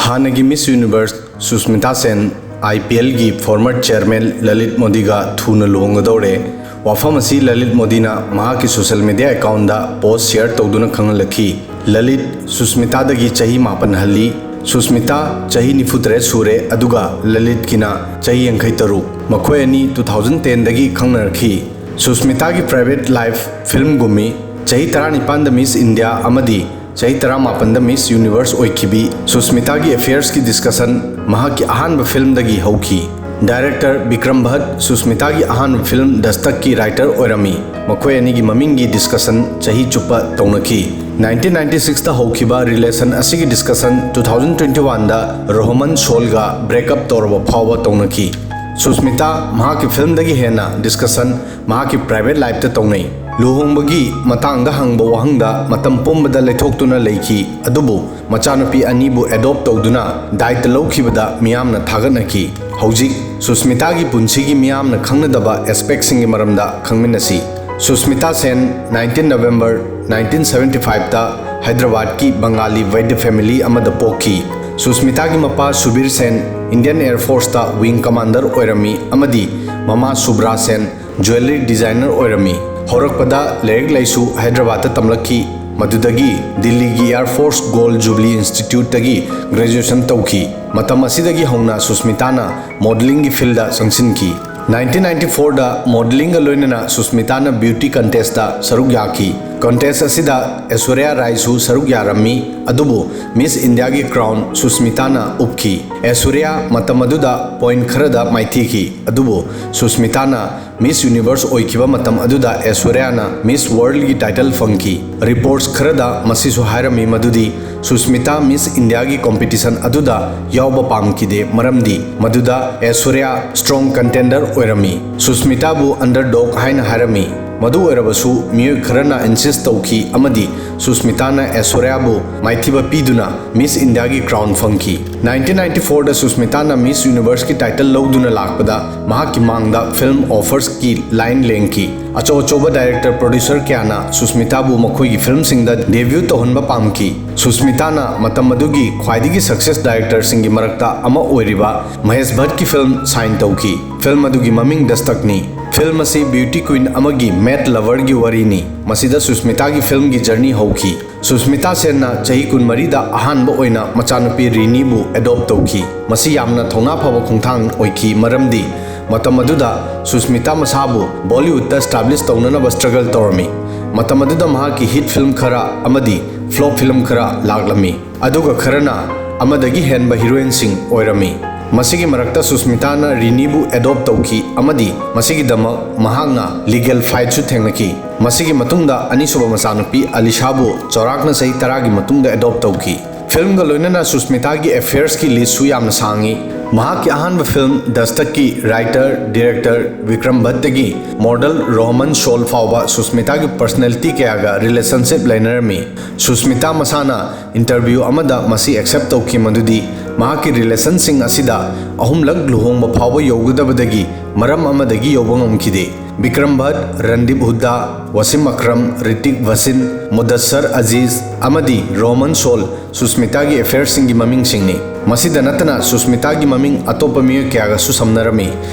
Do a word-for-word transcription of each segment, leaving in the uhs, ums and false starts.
ꯍꯥꯟꯅꯒꯤ ꯃꯤꯁ universe Sushmita Sen, I P ꯑꯦꯜꯒꯤ former chairman Lalit ꯃꯣꯗꯤꯒ ꯊꯨꯅ ꯂꯨꯍꯣꯡꯒꯗꯧꯔꯦ꯫ ꯋꯥꯐꯝ ꯑꯁꯤ ꯂꯂꯤꯠ ꯃꯣꯗꯤꯅ ꯃꯍꯥꯛꯀꯤ social media account post share ꯇꯧꯗꯨꯅ ꯈꯪꯍꯜꯂꯛꯈꯤ꯫ ꯂꯂꯤꯠ ꯁꯨꯁꯃꯤꯇꯥꯗꯒꯤ ꯆꯍꯤ ꯃꯥꯄꯟ ꯍꯜꯂꯤ꯫ ꯁꯨꯁꯃꯤꯇꯥ ꯆꯍꯤ ꯅꯤꯐꯨ ꯇꯔꯦꯠ ꯁꯨꯔꯦ, ꯑꯗꯨꯒ ꯂꯂꯤꯠꯀꯤꯅ ꯆꯍꯤ ꯌꯥꯡꯈꯩ ꯇꯔꯨꯛ꯫ ꯃꯈꯣꯏ ꯑꯅꯤ ꯇꯨ ꯊꯥꯎꯖꯟ ꯇꯦꯟꯗꯒꯤ ꯈꯪꯅꯔꯛꯈꯤ꯫ ꯁꯨꯁꯃꯤꯇꯥꯒꯤ ꯄ꯭ꯔꯥꯏꯚꯦꯠ ꯂꯥꯏꯐ ꯐꯤꯜꯝꯒꯨꯝꯃꯤ꯫ ꯆꯍꯤ ꯇꯔꯥꯅꯤꯄꯥꯟꯗ ꯃꯤꯁ ꯏꯟꯗꯤꯌꯥ ꯑꯃꯗꯤ ꯆꯍꯤ ꯇꯔꯥꯃꯥꯄꯟꯗ ꯃꯤꯁ ꯌꯨꯅꯤꯚꯔꯁ ꯑꯣꯏꯈꯤꯕꯤ ꯁꯨꯁꯃꯤꯇꯥꯒꯤ ꯑꯦꯐꯤꯌꯔꯁꯀꯤ ꯗꯤꯁꯀꯁꯟ ꯃꯍꯥꯛꯀꯤ ꯑꯍꯥꯟꯕ ꯐꯤꯜꯝꯗꯒꯤ ꯍꯧꯈꯤ꯫ ꯗꯥꯏꯔꯦꯛꯇꯔ ꯕꯤꯀ꯭ꯔꯝ ꯚꯠ ꯁꯨꯁꯃꯤꯇꯥꯒꯤ ꯑꯍꯥꯟꯕ ꯐꯤꯜꯝ ꯗꯁꯇꯛꯀꯤ ꯔꯥꯏꯇꯔ ꯑꯣꯏꯔꯝꯃꯤ꯫ ꯃꯈꯣꯏ ꯑꯅꯤꯒꯤ ꯃꯃꯤꯡꯒꯤ ꯗꯤꯁꯀꯁꯟ ꯆꯍꯤ ꯆꯨꯞꯄ ꯇꯧꯅꯈꯤ꯫ ꯅꯥꯏꯟꯇꯤꯟ ꯅꯥꯏꯟꯇꯤ ꯁꯤꯛꯁꯇ ꯍꯧꯈꯤꯕ ꯔꯤꯂꯦꯁꯟ ꯑꯁꯤꯒꯤ ꯗꯤꯁꯀꯁꯟ ꯇꯨ ꯊꯥꯎꯖꯟ ꯇ꯭ꯋꯦꯟꯇꯤ ꯋꯥꯟꯗ ꯔꯣꯍꯃꯟ ꯁꯣꯜꯒ ꯕ꯭ꯔꯦꯛꯑꯞ ꯇꯧꯔꯕ ꯐꯥꯎꯕ ꯇꯧꯅꯈꯤ꯫ ꯁꯨꯁꯃꯤꯇꯥ ꯃꯍꯥꯛꯀꯤ ꯐꯤꯜꯝꯗꯒꯤ ꯍꯦꯟꯅ ꯗꯤꯁꯀꯁꯟ ꯃꯍꯥꯛꯀꯤ ꯄ꯭ꯔꯥꯏꯚꯦꯠ ꯂꯥꯏꯐꯇ ꯇꯧꯅꯩ꯫ ꯂꯨꯍꯣꯡꯕꯒꯤ ꯃꯇꯥꯡꯗ ꯍꯪꯕ ꯋꯥꯍꯪꯗ ꯃꯇꯝ ꯄꯨꯝꯕꯗ ꯂꯩꯊꯣꯛꯇꯨꯅ ꯂꯩꯈꯤ, ꯑꯗꯨꯕꯨ ꯃꯆꯥꯅꯨꯄꯤ ꯑꯅꯤꯕꯨ ꯑꯦꯗꯣꯞ ꯇꯧꯗꯨꯅ ꯗꯥꯏꯇ ꯂꯧꯈꯤꯕꯗ ꯃꯤꯌꯥꯝꯅ ꯊꯥꯒꯠꯅꯈꯤ꯫ ꯍꯧꯖꯤꯛ ꯁꯨꯁꯃꯤꯇꯥꯒꯤ ꯄꯨꯟꯁꯤꯒꯤ ꯃꯤꯌꯥꯝꯅ ꯈꯪꯅꯗꯕ ꯑꯦꯁꯄꯦꯛꯁꯤꯡꯒꯤ ꯃꯔꯝꯗ ꯈꯪꯃꯤꯟꯅꯁꯤ꯫ ꯁꯨꯁꯃꯤꯇꯥ ꯁꯦꯟ, ꯅꯥꯏꯟꯇꯤꯟ ꯅꯕꯦꯝꯕꯔ ꯅꯥꯏꯟꯇꯤꯟ ꯁꯚꯦꯟꯇꯤ ꯐꯥꯏꯚꯇ ꯍꯥꯏꯗ꯭ꯔꯕꯥꯗꯀꯤ ꯕꯪꯒꯥꯂꯤ ꯋꯩꯗ꯭ꯌ ꯐꯦꯃꯤꯂꯤ ꯑꯃꯗ ꯄꯣꯛꯈꯤ꯫ ꯁꯨꯁꯃꯤꯇꯥꯒꯤ ꯃꯄꯥ ꯁꯨꯕꯤꯔ ꯁꯦꯟ ꯏꯟꯗꯤꯌꯟ ꯑꯦꯌꯔ ꯐꯣꯔꯁꯇ ꯋꯤꯡ ꯀꯃꯥꯟꯗꯔ ꯑꯣꯏꯔꯝꯃꯤ ꯑꯃꯗꯤ ꯃꯃꯥ ꯁꯨꯕ꯭ꯔꯥ ꯁꯦꯟ ꯖ꯭ꯋꯦꯂꯔꯤ ꯗꯤꯖꯥꯏꯅꯔ ꯑꯣꯏꯔꯝꯃꯤ꯫ ꯍꯧꯔꯛꯄꯗ ꯂꯥꯏꯔꯤꯛ ꯂꯥꯏꯁꯨ ꯍꯥꯏꯗ꯭ꯔꯕꯥꯗꯇ ꯇꯝꯂꯛꯈꯤ, ꯃꯗꯨꯗꯒꯤ ꯗꯤꯜꯂꯤꯒꯤ ꯑꯦꯌꯔ ꯐꯣꯔꯁ ꯒꯣꯜ ꯖꯨꯕꯂꯤ ꯏꯟꯁꯇꯤꯇ꯭ꯌꯨꯠꯇꯒꯤ ꯒ꯭ꯔꯦꯖꯨꯑꯦꯁꯟ ꯇꯧꯈꯤ꯫ ꯃꯇꯝ ꯑꯁꯤꯗꯒꯤ ꯍꯧꯅ ꯁꯨꯁꯃꯤꯇꯥꯅ ꯃꯣꯗꯦꯂꯤꯡꯒꯤ ꯐꯤꯜꯗ ꯆꯪꯁꯤꯟꯈꯤ꯫ ꯅꯥꯏꯟꯇꯤꯟ ꯅꯥꯏꯟꯇꯤ ꯐꯣꯔꯗ ꯃꯣꯗꯦꯂꯤꯡꯒ ꯂꯣꯏꯅꯅ ꯁꯨꯁꯃꯤꯇꯥꯅ ꯕ꯭ꯌꯨꯇꯤ ꯀꯟꯇꯦꯁꯇ ꯁꯔꯨꯛ ꯌꯥꯈꯤ꯫ ꯀꯟꯇꯦꯁ ꯑꯁꯤꯗ ꯑꯦꯁꯣꯔꯤꯌꯥ ꯔꯥꯏꯁꯨ ꯁꯔꯨꯛ ꯌꯥꯔꯝꯃꯤ, ꯑꯗꯨꯕꯨ ꯃꯤꯁ ꯏꯟꯗꯤꯌꯥꯒꯤ ꯀ꯭ꯔꯥꯎꯟ ꯁꯨꯁꯃꯤꯇꯥꯅ ꯎꯞꯈꯤ꯫ ꯑꯦꯁꯣꯔꯤꯌꯥ ꯃꯇꯝ ꯑꯗꯨꯗ ꯄꯣꯏꯟꯠ ꯈꯔꯗ ꯃꯥꯏꯊꯤꯈꯤ, ꯑꯗꯨꯕꯨ ꯁꯨꯁꯃꯤꯇꯥꯅ ꯃꯤꯁ ꯌꯨꯅꯤꯚꯔꯁ ꯑꯣꯏꯈꯤꯕ ꯃꯇꯝ ꯑꯗꯨꯗ ꯑꯦꯁꯣꯔꯤꯌꯥꯅ ꯃꯤꯁ ꯋꯥꯔꯜꯗꯒꯤ ꯇꯥꯏꯇꯜ ꯐꯪꯈꯤ꯫ ꯔꯤꯄꯣꯔꯠꯁ ꯈꯔꯗ ꯃꯁꯤꯁꯨ ꯍꯥꯏꯔꯝꯃꯤ ꯃꯗꯨꯗꯤ ꯁꯨꯁꯃꯤꯇꯥ ꯃꯤꯁ ꯏꯟꯗꯤꯌꯥꯒꯤ ꯀꯣꯝꯄꯤꯇꯤꯁꯟ ꯑꯗꯨꯗ ꯌꯥꯎꯕ ꯄꯥꯝꯈꯤꯗꯦ, ꯃꯔꯝꯗꯤ ꯃꯗꯨꯗ ꯑꯦꯁꯣꯔꯤꯌꯥ ꯁ꯭ꯇꯔꯣꯡ ꯀꯟꯇꯦꯟꯗꯔ ꯑꯣꯏꯔꯝꯃꯤ꯫ ꯁꯨꯁꯃꯤꯇꯥꯕꯨ ꯑꯟꯗꯔꯗꯣꯒ ꯍꯥꯏꯅ ꯍꯥꯏꯔꯝꯃꯤ꯫ ꯃꯗꯨ ꯑꯣꯏꯔꯕꯁꯨ ꯃꯤꯑꯣꯏ ꯈꯔꯅ ꯏꯟꯁꯤꯁ ꯇꯧꯈꯤ ꯑꯃꯗꯤ ꯁꯨꯁꯃꯤꯇꯥꯅ ꯑꯦꯁꯣꯔꯤꯌꯥꯕꯨ ꯃꯥꯏꯊꯤꯕ ꯄꯤꯗꯨꯅ ꯃꯤꯁ ꯏꯟꯗꯤꯌꯥꯒꯤ ꯀ꯭ꯔꯥꯎꯟ ꯐꯪꯈꯤ꯫ ꯅꯥꯏꯟꯇꯤꯟ ꯅꯥꯏꯟꯇꯤ ꯐꯣꯔꯗ ꯁꯨꯁꯃꯤꯇꯥꯅ ꯃꯤꯁ ꯌꯨꯅꯤꯚꯔꯁꯀꯤ ꯇꯥꯏꯇꯜ ꯂꯧꯗꯨꯅ ꯂꯥꯛꯄꯗ ꯃꯍꯥꯛꯀꯤ ꯃꯥꯡꯗ ꯐꯤꯜꯝ ꯑꯣꯐꯔꯁꯀꯤ ꯂꯥꯏꯟ ꯂꯦꯡꯈꯤ꯫ ꯑꯆꯧ ꯑꯆꯧꯕ ꯗꯥꯏꯔꯦꯛꯇꯔ, ꯄ꯭ꯔꯣꯗ꯭ꯌꯨꯁꯔ ꯀꯌꯥꯅ ꯁꯨꯁꯃꯤꯇꯥꯕꯨ ꯃꯈꯣꯏꯒꯤ ꯐꯤꯜꯝꯁꯤꯡꯗ ꯗꯦꯕ꯭ꯌꯨ ꯇꯧꯍꯟꯕ ꯄꯥꯝꯈꯤ꯫ ꯁꯨꯁꯃꯤꯇꯥꯅ ꯃꯇꯝ ꯑꯗꯨꯒꯤ ꯈ꯭ꯋꯥꯏꯗꯒꯤ ꯁꯛꯁꯦꯁ ꯗꯥꯏꯔꯦꯛꯇꯔꯁꯤꯡꯒꯤ ꯃꯔꯛꯇ ꯑꯃ ꯑꯣꯏꯔꯤꯕ ꯃꯍꯦꯁ ꯚꯠꯀꯤ ꯐꯤꯜꯝ ꯁꯥꯏꯟ ꯇꯧꯈꯤ꯫ ꯐꯤꯜꯝ ꯑꯗꯨꯒꯤ ꯃꯃꯤꯡ ꯗꯁꯇꯛꯅꯤ꯫ ꯐꯤꯜꯝ ꯑꯁꯤ ꯕ꯭ꯌꯨꯇꯤ ꯀ꯭ꯋꯤꯟ ꯑꯃꯒꯤ ꯃꯦꯠ ꯂꯚꯔꯒꯤ ꯋꯥꯔꯤꯅꯤ꯫ ꯃꯁꯤꯗ ꯁꯨꯁꯃꯤꯇꯥꯒꯤ ꯐꯤꯜꯝꯒꯤ ꯖꯔꯅꯤ ꯍꯧꯈꯤ꯫ ꯁꯨꯁꯃꯤꯇꯥ ꯁꯦꯟꯅ ꯆꯍꯤ ꯀꯨꯟꯃꯔꯤꯗ ꯑꯍꯥꯟꯕ ꯑꯣꯏꯅ ꯃꯆꯥꯅꯨꯄꯤ ꯔꯤꯅꯤꯕꯨ ꯑꯦꯗꯣꯞ ꯇꯧꯈꯤ꯫ ꯃꯁꯤ ꯌꯥꯝꯅ ꯊꯧꯅꯥ ꯐꯕ ꯈꯣꯡꯊꯥꯡ ꯑꯣꯏꯈꯤ, ꯃꯔꯝꯗꯤ ꯃꯇꯝ ꯑꯗꯨꯗ ꯁꯨꯁꯃꯤꯇꯥ ꯃꯁꯥꯕꯨ ꯕꯣꯂꯤꯋꯨꯗꯇ ꯁ꯭ꯇꯥꯕ꯭ꯂꯤꯁ ꯇꯧꯅꯅꯕ ꯁ꯭ꯇ꯭ꯔꯒꯜ ꯇꯧꯔꯝꯃꯤ꯫ ꯃꯇꯝ ꯑꯗꯨꯗ ꯃꯍꯥꯛꯀꯤ ꯍꯤꯠ ꯐꯤꯜꯝ ꯈꯔ ꯑꯃꯗꯤ ꯐ꯭ꯂꯣꯞ ꯐꯤꯜꯝ ꯈꯔ ꯂꯥꯛꯂꯝꯃꯤ, ꯑꯗꯨꯒ ꯈꯔꯅ ꯑꯃꯗꯒꯤ ꯍꯦꯟꯕ ꯍꯤꯔꯣꯏꯟꯁꯤꯡ ꯑꯣꯏꯔꯝꯃꯤ꯫ ꯃꯁꯤꯒꯤ ꯃꯔꯛꯇ ꯁꯨꯁꯃꯤꯇꯥꯅ ꯔꯤꯅꯤꯕꯨ ꯑꯦꯗꯣꯞ ꯇꯧꯈꯤ ꯑꯃꯗꯤ ꯃꯁꯤꯒꯤꯗꯃꯛ ꯃꯍꯥꯛꯅ ꯂꯤꯒꯦꯜ ꯐꯥꯏꯠꯁꯨ ꯊꯦꯡꯅꯈꯤ꯫ ꯃꯁꯤꯒꯤ ꯃꯇꯨꯡꯗ ꯑꯅꯤꯁꯨꯕ ꯃꯆꯥꯅꯨꯄꯤ ꯑꯂꯤꯁꯥꯕꯨ ꯆꯥꯎꯔꯥꯛꯅ ꯆꯍꯤ ꯇꯔꯥꯒꯤ ꯃꯇꯨꯡꯗ ꯑꯦꯗꯣꯞ ꯇꯧꯈꯤ꯫ ꯐꯤꯜꯝꯒ ꯂꯣꯏꯅꯅ ꯁꯨꯁꯃꯤꯇꯥꯒꯤ ꯑꯦꯐꯦꯌꯔꯁꯀꯤ ꯂꯤꯁ꯭ꯠꯁꯨ ꯌꯥꯝꯅ ꯁꯥꯡꯉꯤ꯫ ꯃꯍꯥꯛꯀꯤ ꯑꯍꯥꯟꯕ ꯐꯤꯜꯝ ꯗꯁꯇꯛꯀꯤ ꯔꯥꯏꯇꯔ ꯗꯤꯔꯦꯛꯇꯔ ꯕꯤꯀ꯭ꯔꯝ ꯚꯠꯇꯒꯤ ꯃꯣꯗꯦꯜ ꯔꯣꯍꯃꯟ ꯁꯣꯜ ꯐꯥꯎꯕ ꯁꯨꯁꯃꯤꯇꯥꯒꯤ ꯄꯔꯁꯅꯦꯂꯤꯇꯤ ꯀꯌꯥꯒ ꯔꯤꯂꯦꯁꯟꯁꯤꯞ ꯂꯩꯅꯔꯝꯃꯤ꯫ ꯁꯨꯁꯃꯤꯇꯥ ꯃꯁꯥꯅ ꯏꯟꯇꯔꯚ꯭ꯌꯨ ꯑꯃꯗ ꯃꯁꯤ ꯑꯦꯛꯁꯦꯞ ꯇꯧꯈꯤ, ꯃꯗꯨꯗꯤ ꯃꯍꯥꯛꯀꯤ ꯔꯤꯂꯦꯁꯟꯁꯤꯡ ꯑꯁꯤꯗ ꯑꯍꯨꯝꯂꯛ ꯂꯨꯍꯣꯡꯕ ꯐꯥꯎꯕ ꯌꯧꯒꯗꯕꯗꯒꯤ ꯃꯔꯝ ꯑꯃꯗꯒꯤ ꯌꯧꯕ ꯉꯝꯈꯤꯗꯦ꯫ ꯕꯤꯀ꯭ꯔꯝ ꯚꯠ, ꯔꯟꯗꯤꯞ ꯍꯨꯗꯥ, ꯋꯥꯁꯤꯝ ꯑꯀ꯭ꯔꯝ, ꯔꯤꯇꯤꯛ ꯚꯁꯤꯟ, ꯃꯨꯗꯁꯔ ꯑꯖꯤꯖ ꯑꯃꯗꯤ ꯔꯣꯍꯃꯟ ꯁꯣꯜ ꯁꯨꯁꯃꯤꯇꯥꯒꯤ ꯑꯦꯐꯦꯌꯔꯁꯤꯡꯒꯤ ꯃꯃꯤꯡꯁꯤꯡꯅꯤ꯫ ꯃꯁꯤꯗ ꯅꯠꯇꯅ ꯁꯨꯁꯃꯤꯇꯥꯒꯤ ꯃꯃꯤꯡ ꯑꯇꯣꯞꯄ ꯃꯤꯑꯣꯏ ꯀꯌꯥꯒꯁꯨ ꯁꯝꯅꯔꯝꯃꯤ꯫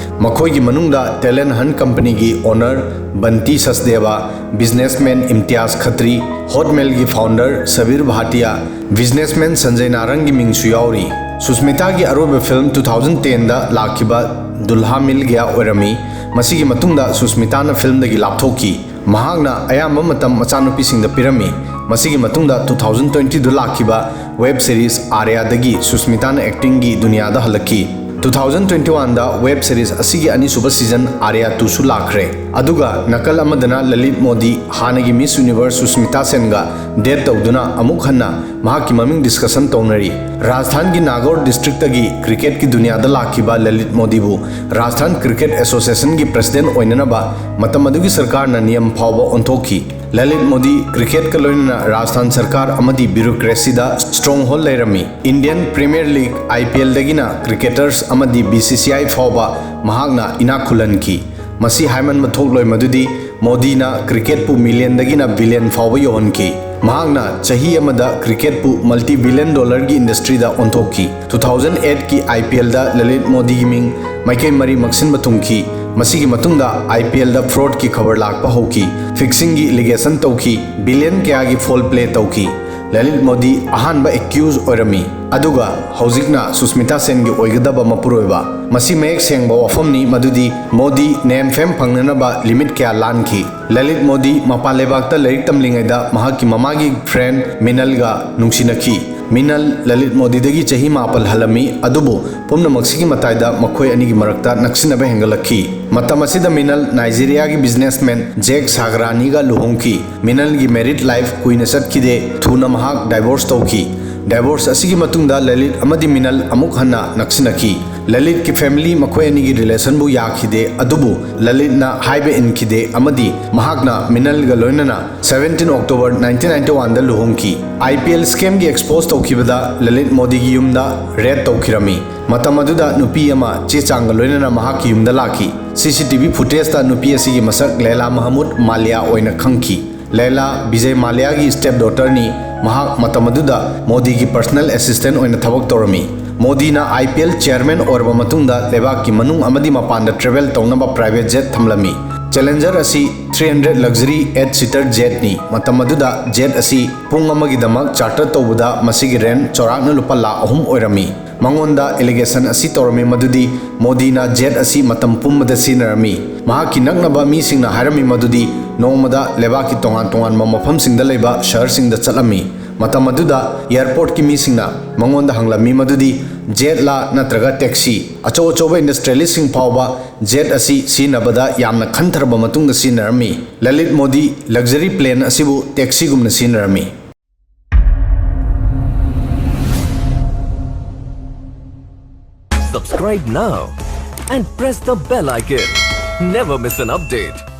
ꯃꯈꯣꯏꯒꯤ ꯃꯅꯨꯡꯗ ꯇꯦꯂꯦꯟꯠ ꯍꯟꯠ ꯀꯝꯄꯅꯤꯒꯤ honour ꯕꯟꯇꯤ ꯁꯆꯗꯦꯕ, businessman ꯏꯝꯇꯤꯌꯥꯖ ꯈꯇ꯭ꯔꯤ, ꯍꯣꯠꯃꯦꯜꯒꯤ founder Sabir ꯚꯥꯇꯤꯌꯥ, businessman Sanjay ꯅꯥꯔꯪꯒꯤ ꯃꯤꯡꯁꯨ ꯌꯥꯎꯔꯤ꯫ ꯁꯨꯁꯃꯤꯇꯥꯒꯤ ꯑꯔꯣꯏꯕ ꯐꯤꯜꯝ two thousand tenꯗ ꯂꯥꯛꯈꯤꯕ ꯗꯨꯜꯍꯥ ꯃꯤꯜ ꯒꯌꯥ ꯑꯣꯏꯔꯝꯃꯤ꯫ ꯃꯁꯤꯒꯤ ꯃꯇꯨꯡꯗ ꯁꯨꯁꯃꯤꯇꯥꯅ ꯐꯤꯜꯝꯗꯒꯤ ꯂꯥꯞꯊꯣꯛꯈꯤ꯫ ꯃꯍꯥꯛꯅ ꯑꯌꯥꯝꯕ ꯃꯇꯝ ꯃꯆꯥꯅꯨꯄꯤꯁꯤꯡꯗ ꯄꯤꯔꯝꯃꯤ꯫ ꯃꯁꯤꯒꯤ ꯃꯇꯨꯡꯗ two thousand twentyꯗ ꯂꯥꯛꯈꯤꯕ ꯋꯦꯕ ꯁꯤꯔꯤꯖ ꯑꯥꯔꯌꯥꯗꯒꯤ ꯁꯨꯁꯃꯤꯇꯥꯅ ꯑꯦꯛꯇꯤꯡꯒꯤ ꯗꯨꯅꯤꯌꯥꯗ ꯍꯜꯂꯛꯈꯤ꯫ Two thousand twenty oneꯗ ꯋꯦꯕ ꯁꯤꯔꯤꯖ ꯑꯁꯤꯒꯤ ꯑꯅꯤꯁꯨꯕ ꯁꯤꯖꯟ ꯑꯥꯔꯌꯥ twoꯁꯨ ꯂꯥꯛꯈ꯭ꯔꯦ꯫ ꯑꯗꯨꯒ ꯅꯥꯀꯜ ꯑꯃꯗꯅ ꯂꯂꯤꯠ ꯃꯣꯗꯤ, ꯍꯥꯟꯅꯒꯤ ꯃꯤꯁ ꯌꯨꯅꯤꯚꯔꯁ ꯁꯨꯁꯃꯤꯇꯥ ꯁꯦꯟꯒ ꯗꯦꯠ ꯇꯧꯗꯨꯅ ꯑꯃꯨꯛ ꯍꯟꯅ ꯃꯍꯥꯛꯀꯤ ꯃꯃꯤꯡ ꯗꯤꯁꯀꯁꯟ ꯇꯧꯅꯔꯤ꯫ ꯔꯥꯖꯁꯊꯥꯟꯒꯤ ꯅꯥꯒꯧꯔ ꯗꯤꯁꯇ꯭ꯔꯤꯛꯇꯒꯤ ꯀ꯭ꯔꯤꯀꯦꯠꯀꯤ ꯗꯨꯅꯤꯌꯥꯗ ꯂꯥꯛꯈꯤꯕ ꯂꯂꯤꯠ ꯃꯣꯗꯤꯕꯨ ꯔꯥꯖꯁꯊꯥꯟ ꯀ꯭ꯔꯤꯀꯦꯠ ꯑꯦꯁꯣꯁꯤꯌꯦꯁꯟꯒꯤ ꯄ꯭ꯔꯁꯤꯗꯦꯟꯠ ꯑꯣꯏꯅꯅꯕ ꯃꯇꯝ ꯑꯗꯨꯒꯤ ꯁꯔꯀꯥꯔꯅ ꯅꯤꯌꯝ ꯐꯥꯎꯕ ꯑꯣꯟꯊꯣꯛꯈꯤ꯫ ꯂꯂꯤꯠ ꯃꯣꯗꯤ ꯀ꯭ꯔꯤꯀꯦꯠꯀ ꯂꯣꯏꯅꯅ ꯔꯥꯖꯁꯊꯥꯟ ꯁꯔꯀꯥꯔ ꯑꯃꯗꯤ ꯕ꯭ꯌꯨꯔꯣꯀ꯭ꯔꯦꯁꯤꯗ ꯁ꯭ꯇꯔꯣꯡ ꯍꯣꯜꯗ ꯂꯩꯔꯝꯃꯤ꯫ ꯏꯟꯗꯤꯌꯟ ꯄ꯭ꯔꯤꯃꯤꯌꯔ ꯂꯤꯒ, IPLꯗꯒꯤꯅ ꯀ꯭ꯔꯤꯀꯦꯇꯔꯁ ꯑꯃꯗꯤ BCCI ꯐꯥꯎꯕ ꯃꯍꯥꯛꯅ ꯏꯅꯥꯛ ꯈꯨꯜꯍꯟꯈꯤ꯫ ꯃꯁꯤ ꯍꯥꯏꯃꯟꯕ ꯊꯣꯛꯂꯣꯏ ꯃꯗꯨꯗꯤ ꯃꯣꯗꯤꯅ ꯀ꯭ꯔꯤꯀꯦꯠꯄꯨ ꯃꯤꯂꯤꯌꯟꯗꯒꯤꯅ ꯕꯤꯂꯤꯌꯟ ꯐꯥꯎꯕ ꯌꯧꯍꯟꯈꯤ꯫ ꯃꯍꯥꯛꯅ ꯆꯍꯤ ꯑꯃꯗ ꯀ꯭ꯔꯤꯀꯦꯠꯄꯨ ꯃꯜꯇꯤ ꯕꯤꯂꯤꯌꯟ ꯗꯣꯂꯔꯒꯤ ꯏꯟꯗꯁꯇ꯭ꯔꯤꯗ ꯑꯣꯟꯊꯣꯛꯈꯤ꯫ ꯇꯨ ꯊꯥꯎꯖꯟ ꯑꯦꯠꯀꯤ IPLꯗ ꯂꯂꯤꯠ ꯃꯣꯗꯤꯒꯤ ꯃꯤꯡ ꯃꯥꯏꯀꯩ ꯃꯔꯤ ꯃꯛꯁꯤꯟꯕ ꯊꯨꯡꯈꯤ꯫ ꯃꯁꯤꯒꯤ ꯃꯇꯨꯡꯗ IPLꯗ ꯐ꯭ꯔꯣꯗꯀꯤ ꯈꯕꯔ ꯂꯥꯛꯄ ꯍꯧꯈꯤ, ꯐꯤꯛꯁꯤꯡꯒꯤ ꯑꯦꯂꯤꯒꯦꯁꯟ ꯇꯧꯈꯤ, ꯕꯤꯂꯤꯌꯟ ꯀꯌꯥꯒꯤ ꯐꯣꯜ ꯄ꯭ꯂꯦ ꯇꯧꯈꯤ꯫ ꯂꯂꯤꯠ ꯃꯣꯗꯤ ꯑꯍꯥꯟꯕ ꯑꯦꯀ꯭ꯌꯨꯖ ꯑꯣꯏꯔꯝꯃꯤ, ꯑꯗꯨꯒ ꯍꯧꯖꯤꯛꯅ ꯁꯨꯁꯃꯤꯇꯥ ꯁꯦꯟꯒꯤ ꯑꯣꯏꯒꯗꯕ ꯃꯄꯨꯔꯣꯏꯕ꯫ ꯃꯁꯤ ꯃꯌꯦꯛ ꯁꯦꯡꯕ ꯋꯥꯐꯝꯅꯤ ꯃꯗꯨꯗꯤ ꯃꯣꯗꯤ ꯅꯦꯝ ꯐꯦꯝ ꯐꯪꯅꯅꯕ ꯂꯤꯃꯤꯠ ꯀꯌꯥ ꯂꯥꯟꯈꯤ꯫ ꯂꯂꯤꯠ ꯃꯣꯗꯤ ꯃꯄꯥꯟ ꯂꯩꯕꯥꯛꯇ ꯂꯥꯏꯔꯤꯛ ꯇꯝꯂꯤꯉꯩꯗ ꯃꯍꯥꯛꯀꯤ ꯃꯃꯥꯒꯤ ꯐ꯭ꯔꯦꯟ ꯃꯤꯅꯜꯒ ꯅꯨꯡꯁꯤꯅꯈꯤ꯫ ꯃꯤꯅꯜ ꯂꯂꯤꯠ ꯃꯣꯗꯤꯗꯒꯤ ꯆꯍꯤ ꯃꯥꯄꯜ ꯍꯜꯂꯝꯃꯤ, ꯑꯗꯨꯕꯨ ꯄꯨꯝꯅꯃꯛꯁꯤꯒꯤ ꯃꯇꯥꯏꯗ ꯃꯈꯣꯏ ꯑꯅꯤꯒꯤ ꯃꯔꯛꯇ ꯅꯛꯁꯤꯟꯅꯕ ꯍꯦꯟꯒꯠꯂꯛꯈꯤ꯫ ꯃꯇꯝ ꯑꯁꯤꯗ ꯃꯤꯅꯜ ꯅꯥꯏꯖꯦꯔꯤꯌꯥꯒꯤ ꯕꯤꯖꯤꯅꯦꯁꯃꯦꯟ ꯖꯦꯛ ꯁꯥꯒꯔꯥꯅꯤꯒ ꯂꯨꯍꯣꯡꯈꯤ꯫ ꯃꯤꯅꯜꯒꯤ ꯃꯦꯔꯤꯠ ꯂꯥꯏꯐ ꯀꯨꯏꯅ ꯆꯠꯈꯤꯗꯦ, ꯊꯨꯅ ꯃꯍꯥꯛ ꯗꯥꯏꯚꯣꯔꯁ ꯇꯧꯈꯤ꯫ ꯗꯥꯏꯚꯣꯔꯁ ꯑꯁꯤꯒꯤ ꯃꯇꯨꯡꯗ ꯂꯂꯤꯠ ꯑꯃꯗꯤ ꯃꯤꯅꯜ ꯑꯃꯨꯛ ꯍꯟꯅ ꯅꯛꯁꯤꯟꯅꯈꯤ꯫ ꯂꯂꯤꯠꯀꯤ ꯐꯦꯃꯤꯂꯤ ꯃꯈꯣꯏ ꯑꯅꯤꯒꯤ ꯔꯤꯂꯦꯁꯟꯕꯨ ꯌꯥꯈꯤꯗꯦ, ꯑꯗꯨꯕꯨ ꯂꯂꯤꯠꯅ ꯍꯥꯏꯕ ꯏꯟꯈꯤꯗꯦ ꯑꯃꯗꯤ ꯃꯍꯥꯛꯅ ꯃꯤꯅꯜꯒ ꯂꯣꯏꯅꯅ ꯁꯕꯦꯟꯇꯤꯟ ꯑꯣꯛꯇꯣꯕꯔ ꯅꯥꯏꯟꯇꯤꯟ ꯅꯥꯏꯟꯇꯤ ꯋꯥꯟꯗ ꯂꯨꯍꯣꯡꯈꯤ꯫ IPL ꯁ꯭ꯀꯦꯝꯒꯤ ꯑꯦꯛꯁꯄꯣꯖ ꯇꯧꯈꯤꯕꯗ ꯂꯂꯤꯠ ꯃꯣꯗꯤꯒꯤ ꯌꯨꯝꯗ ꯔꯦꯗ ꯇꯧꯈꯤꯔꯝꯃꯤ꯫ ꯃꯇꯝ ꯑꯗꯨꯗ ꯅꯨꯄꯤ ꯑꯃ ꯆꯦ ꯆꯥꯡꯒ ꯂꯣꯏꯅꯅ ꯃꯍꯥꯛꯀꯤ ꯌꯨꯝꯗ ꯂꯥꯛꯈꯤ꯫ CCTV ꯐꯨꯇꯦꯖꯇ ꯅꯨꯄꯤ ꯑꯁꯤꯒꯤ ꯃꯁꯛ ꯂꯦꯂꯥ ꯃꯍꯃꯨꯗ ꯃꯥꯂꯤꯌꯥ ꯑꯣꯏꯅ ꯈꯪꯈꯤ꯫ ꯂꯦꯂꯥ ꯕꯤꯖꯌ ꯃꯥꯂꯤꯌꯥꯒꯤ ꯁ꯭ꯇꯦꯞ ꯗꯣꯇꯔꯅꯤ꯫ ꯃꯍꯥꯛ ꯃꯇꯝ ꯑꯗꯨꯗ ꯃꯣꯗꯤꯒꯤ ꯄꯔꯁꯅꯦꯜ ꯑꯦꯁꯤꯁꯇꯦꯟ ꯑꯣꯏꯅ ꯊꯕꯛ ꯇꯧꯔꯝꯃꯤ꯫ ꯃꯣꯗꯤꯅ IPL ꯆꯦꯌꯔꯃꯦꯟ ꯑꯣꯏꯔꯕ ꯃꯇꯨꯡꯗ ꯂꯩꯕꯥꯛꯀꯤ ꯃꯅꯨꯡ ꯑꯃꯗꯤ ꯃꯄꯥꯟꯗ ꯇ꯭ꯔꯦꯚꯦꯜ ꯇꯧꯅꯕ ꯄ꯭ꯔꯥꯏꯚꯦꯠ ꯖꯦꯠ ꯊꯝꯂꯝꯃꯤ꯫ ꯆꯦꯂꯦꯟꯖꯔ ꯑꯁꯤ ꯊ꯭ꯔꯤ ꯍꯟꯗ꯭ꯔꯦꯠ ꯂꯛꯖꯔꯤ ꯑꯦꯠ ꯁꯤꯇꯔ ꯖꯦꯠꯅꯤ꯫ ꯃꯇꯝ ꯑꯗꯨꯗ ꯖꯦꯠ ꯑꯁꯤ ꯄꯨꯡ ꯑꯃꯒꯤꯗꯃꯛ ꯆꯥꯔꯇꯔ ꯇꯧꯕꯗ ꯃꯁꯤꯒꯤ ꯔꯦꯟꯠ ꯆꯥꯎꯔꯥꯛꯅ ꯂꯨꯄꯥ ꯂꯥꯈ ꯑꯍꯨꯝ ꯑꯣꯏꯔꯝꯃꯤ꯫ ꯃꯉꯣꯟꯗ ꯑꯦꯂꯤꯒꯦꯁꯟ ꯑꯁꯤ ꯇꯧꯔꯝꯃꯤ ꯃꯗꯨꯗꯤ ꯃꯣꯗꯤꯅ ꯖꯦꯠ ꯑꯁꯤ ꯃꯇꯝ ꯄꯨꯝꯕꯗ ꯁꯤꯖꯤꯟꯅꯔꯝꯃꯤ꯫ ꯃꯍꯥꯛꯀꯤ ꯅꯛꯅꯕ ꯃꯤꯁꯤꯡꯅ ꯍꯥꯏꯔꯝꯃꯤ ꯃꯗꯨꯗꯤ ꯅꯣꯡꯃꯗ ꯂꯩꯕꯥꯛꯀꯤ ꯇꯣꯉꯥꯟ ꯇꯣꯉꯥꯟꯕ ꯃꯐꯝꯁꯤꯡꯗ ꯂꯩꯕ ꯁꯍꯔꯁꯤꯡꯗ ꯆꯠꯂꯝꯃꯤ꯫ ꯃꯇꯝ ꯑꯗꯨꯗ ꯑꯦꯌꯔꯄꯣꯔꯠꯀꯤ ꯃꯤꯁꯤꯡꯅ ꯃꯉꯣꯟꯗ ꯍꯪꯂꯝꯃꯤ ꯃꯗꯨꯗꯤ ꯖꯦꯠꯂꯥ ꯅꯠꯇ꯭ꯔꯒ ꯇꯦꯛꯁꯤ꯫ ꯑꯆꯧ ꯑꯆꯧꯕ ꯏꯟꯗꯁꯇ꯭ꯔꯤꯌꯦꯂꯤꯁꯁꯤꯡ ꯐꯥꯎꯕ ꯖꯦꯠ ꯑꯁꯤ ꯁꯤꯖꯤꯟꯅꯕꯗ ꯌꯥꯝꯅ ꯈꯟꯊꯔꯕ ꯃꯇꯨꯡꯗ ꯁꯤꯖꯤꯟꯅꯔꯝꯃꯤ꯫ ꯂꯂꯤꯠ ꯃꯣꯗꯤ ꯂꯛꯖꯔꯤ ꯄ꯭ꯂꯦꯟ ꯑꯁꯤꯕꯨ ꯇꯦꯛꯁꯤꯒꯨꯝꯅ ꯁꯤꯖꯤꯟꯅꯔꯝꯃꯤ꯫ Subscribe now and press the bell icon. Never miss an update.